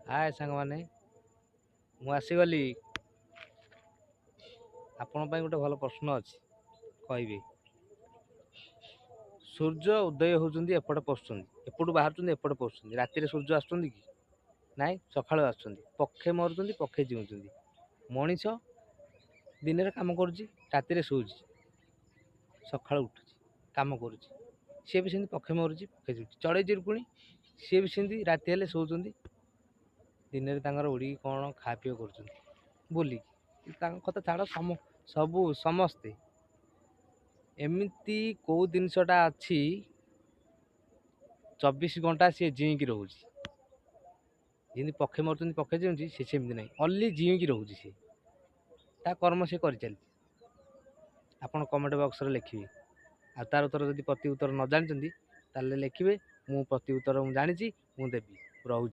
ହାଏ ସାଙ୍ଗମାନେ, ମୁଁ ଆସିଗଲି। ଆପଣଙ୍କ ପାଇଁ ଗୋଟେ ଭଲ ପ୍ରଶ୍ନ ଅଛି, କହିବେ? ସୂର୍ଯ୍ୟ ଉଦୟ ହେଉଛନ୍ତି, ଏପଟେ ପଶୁଛନ୍ତି, ଏପଟୁ ବାହାରୁଛନ୍ତି, ଏପଟେ ପଶୁଛନ୍ତି। ରାତିରେ ସୂର୍ଯ୍ୟ ଆସୁଛନ୍ତି କି ନାଇଁ? ସକାଳୁ ଆସୁଛନ୍ତି। ପକ୍ଷେ ମରୁଛନ୍ତି, ପକ୍ଷେ ଜିଉଁଛନ୍ତି। ମଣିଷ ଦିନରେ କାମ କରୁଛି, ରାତିରେ ଶୋଉଛି, ସକାଳୁ ଉଠୁଛି, କାମ କରୁଛି। ସିଏ ବି ସେମିତି ପକ୍ଷେ ମରୁଛି, ପକ୍ଷେ ଜିଉଁଛି। ଚଢ଼େଇ ଚିରୁକୁଣି ସିଏ ବି ସେମିତି ରାତି ହେଲେ ଶୋଉଛନ୍ତି, ଦିନରେ ତାଙ୍କର ଉଡ଼ିକି କ'ଣ ଖା ପିଅ କରୁଛନ୍ତି ବୁଲିକି। ତାଙ୍କ କଥା ଛାଡ଼। ସବୁ ସମସ୍ତେ ଏମିତି କେଉଁ ଜିନିଷଟା ଅଛି 24 ଘଣ୍ଟା ସିଏ ଜିଇଁକି ରହୁଛି? ଯେମିତି ପକ୍ଷେ ମରୁଛନ୍ତି, ପକ୍ଷେ ଜିଉଁଛି, ସେ ସେମିତି ନାହିଁ, ଅଲି ଜିଇଁକି ରହୁଛି। ସିଏ ତା କର୍ମ ସିଏ କରିଚାଲିଛି। ଆପଣ କମେଣ୍ଟ ବକ୍ସରେ ଲେଖିବେ, ଆଉ ତାର ଉତ୍ତର ଯଦି ପ୍ରତି ଉତ୍ତର ନ ଜାଣିଛନ୍ତି ତାହେଲେ ଲେଖିବେ, ମୁଁ ପ୍ରତି ଉତ୍ତର ମୁଁ ଜାଣିଛି, ମୁଁ ଦେବି। ରହୁଛି।